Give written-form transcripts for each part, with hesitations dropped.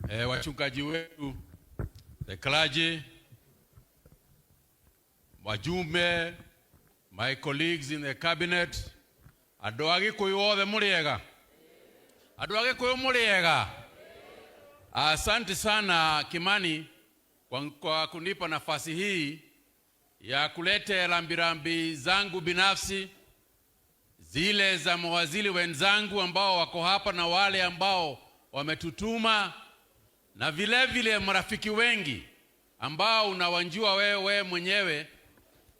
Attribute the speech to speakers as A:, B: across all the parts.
A: Wachungaji wetu, the clergy, wajumbe, my colleagues in the cabinet, andũ a Gĩkũyũ othe mũrĩega, andũ a Gĩkũyũ mũrĩega. Asante sana Kimani kwa kunipa nafasi hii ya kuleta rambirambi zangu binafsi, zile za mawaziri wenzangu ambao wako hapa na wale ambao wametutuma, na vile vile marafiki wengi ambao unawajua wewe mwenyewe.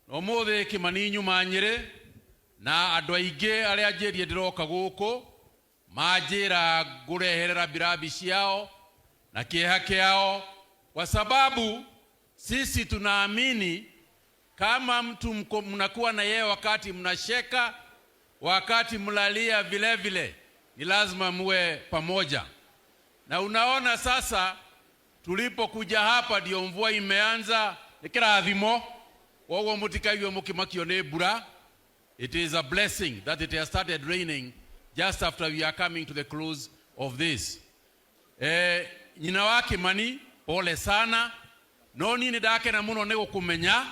A: Umuthi Kimani nyuma Nyeri na andu aingi aria njĩrie ndĩroka gũkũ manjĩra ngũreherera rambirambi ciao na kĩeha kĩao, kwa sababu sisi tunaamini kama mtu mnakuwa na yeye wakati mnacheka, wakati mlalia, vile vile ni lazima muwe pamoja. Na unaona sasa tulipokuja hapa ndio mvua imeanza, nĩ kĩrathimo koguo mũtikaigue mũkĩmakio nĩ mbura. It is a blessing that it has started raining just after we are coming to the close of this. Nyina wa Kimani, pole sana, no niĩ nĩ ndakena mũno nĩ gũkũmenya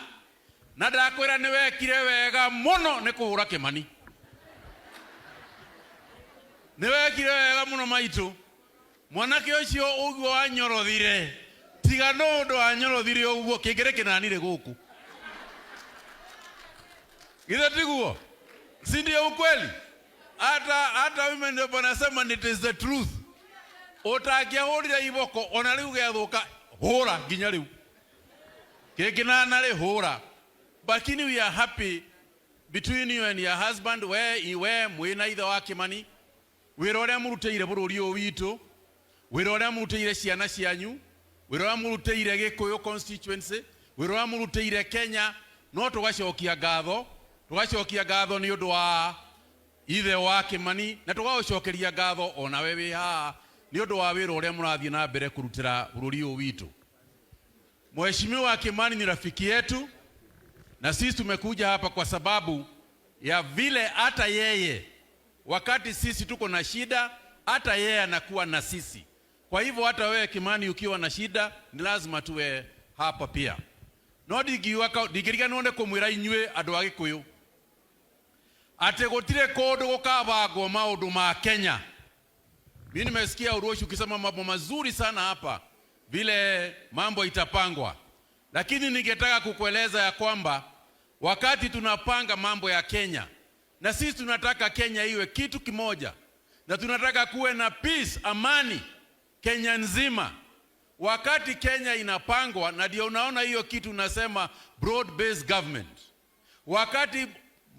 A: na ndakwĩra nĩ wekire wega mũno nĩ kũhũra Kimani. Nĩ wekire wega mũno maitũ. Mwanake ũcio ũguo wanyorothire, tiga no ũndũ wanyorothire ũguo kĩngĩrĩ kĩnanire gũkũ. Githĩ tiguo? Si ndio ukweli? Hata women ndio wanasema it is the truth. Ũtangĩahũrire iboko ona rĩu gĩathũka hũra nginya rĩu. Kĩngĩnana rĩ hũra. Lakini we are happy between you and your husband, we iwe mwĩna ithe wa Kimani, wĩra ũrĩa mũrutĩire bũrũri ũyũ witũ, wĩra ũrĩa mũrutĩire ciana cianyu, wĩra ũrĩa mũrutĩire Gĩkũyũ constituency, wĩra ũrĩa mũrutĩire Kenya, no tũgacokia ngatho, tũgacokia ngatho nĩ ũndũ wa ithe wa Kimani na tũgagũcokeria ngatho onawe wĩ haha nĩ ũndũ wa wĩra ũrĩa mũrathiĩ na mbere kũrutĩra bũrũri ũyũ witũ. Mheshimiwa Kimani ni rafiki yetu na sisi tumekuja hapa kwa sababu ya vile hata yeye wakati sisi tuko na shida, hata yeye anakuwa na sisi. Kwa hivyo hata wewe Kimani ukiwa na shida ni lazima tuwe hapa pia. No ndingiuga ndingĩriganĩrwo nĩ kũmwĩra inyuĩ andũ a Gĩkũyũ atĩ gũtirĩ kũndũ gũkabangwo maũndũ ma Kenya. Mimi nimesikia Uroshi ukisema mambo mazuri sana hapa vile mambo itapangwa, lakini ningetaka kukueleza ya kwamba wakati tunapanga mambo ya Kenya, na sisi tunataka Kenya iwe kitu kimoja, na tunataka kuwe na peace, amani Kenya nzima. Wakati Kenya inapangwa, na ndio unaona hiyo kitu unasema broad based government. Wakati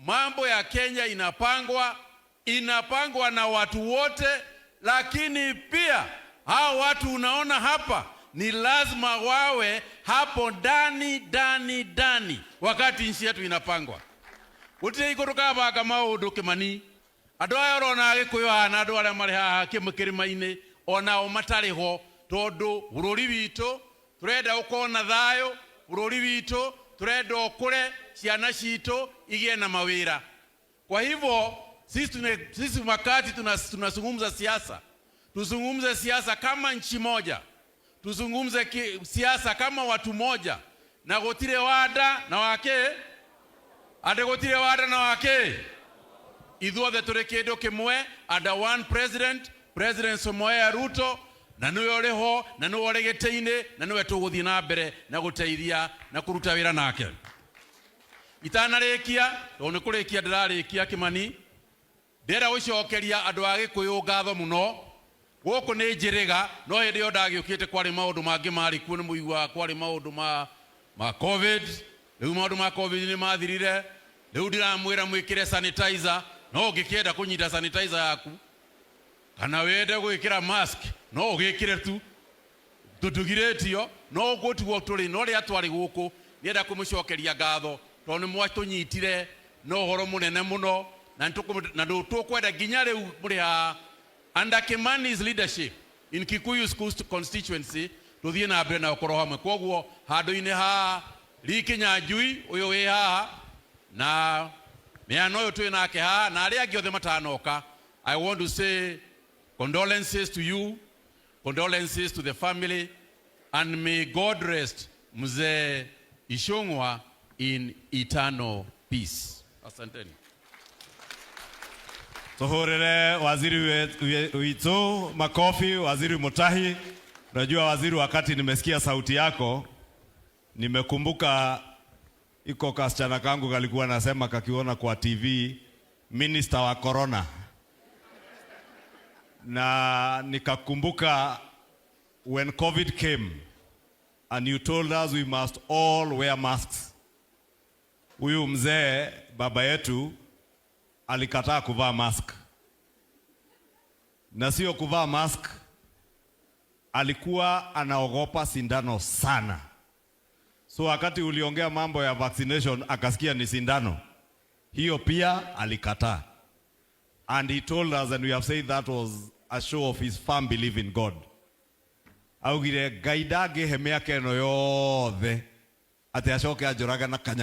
A: mambo ya Kenya inapangwa, inapangwa na watu wote, lakini pia hao watu unaona hapa ni lazima wawe hapo ndani ndani ndani wakati nchi yetu inapangwa. Gũtirĩ igũrũ kabanga maũndũ Kimani, andũ aya ũrona Gĩkũyũ haha na andũ arĩa marĩ haha kĩrĩma-inĩ onao matarĩ ho, tondũ bũrũri witũ tũrenda ũkorwo na thayũ, bũrũri witũ tũrenda ũkũre, ciana citũ igĩe na mawĩra. Kwa hivyo sisi wakati tunazungumza siasa, tuzungumze siasa kama nchi moja, tuzungumze siasa kama watu moja, na gũtirĩ wanda na wake andĩ gũtirĩ wanda na wake ithuothe tũrĩ kĩndũ kĩmwe under one president, President Samoei Ruto, na nĩwe ũrĩ ho na nĩwe ũrĩ gĩtĩ-inĩ na nĩwe tũgũthiĩ na mbere na gũteithia na kũruta wĩra nake. Itanarĩkia, tondũ nĩ kũrĩkia ndĩrarĩkia Kimani, ndĩrenda gũcokeria andũ a Gĩkũyũ ngatho mũno. Gũkũ nĩ njĩrĩga, no hĩndĩ ĩyo ndagĩũkĩte kwarĩ maũndũ mangĩ marĩ kuo, nĩ mũiguaga kwarĩ maũndũ ma COVID. Rĩu maũndũ ma COVID nĩ mathirire. Rĩu ndiramwĩra mwĩkĩre sanitizer, no ũngĩkĩenda kũnyita sanitizer yaku kana wende gwĩkĩra mask no ũgĩkĩre tu, tũtugirĩtio no gũtigwo tũrĩ. No rĩrĩa twarĩ gũkũ nĩenda kũmũcokeria ngatho tondũ nĩ mwatũnyitire na ũhoro mũnene mũno, na tũkwenda nginya rĩu mũrĩ haha under Kimani's leadership in Kikuyu constituency tũthiĩ na mbere na gũkorwo hamwe. Koguo handũ-inĩ ha Lee Kinyanjui ũyũ wĩ haha na mĩano ũyũ twĩ nake haha na arĩa angĩ othe matanoka, I want to say condolences to you. Condolences to the family, and may God rest Mzee Ichung'wah in eternal peace. Asanteni.
B: Tuhurire waziri witu makofi, Waziri Mutahi. Unajua waziri, wakati nimesikia sauti yako nimekumbuka iko kasichana kangu kalikuwa nasema kakiona kwa TV minister wa corona, na nikakumbuka when COVID came and you told us we must all wear masks. Huyu mzee baba yetu alikataa kuvaa mask, na sio kuvaa mask, alikuwa anaogopa sindano sana. So wakati uliongea mambo ya vaccination akasikia ni sindano, hiyo pia alikataa. And he told us, and we have said that was a show of his firm belief in God. Augire Ngai ndangĩhe mĩaka ĩno yothe atĩ acoke anjũraga na kanyamũ.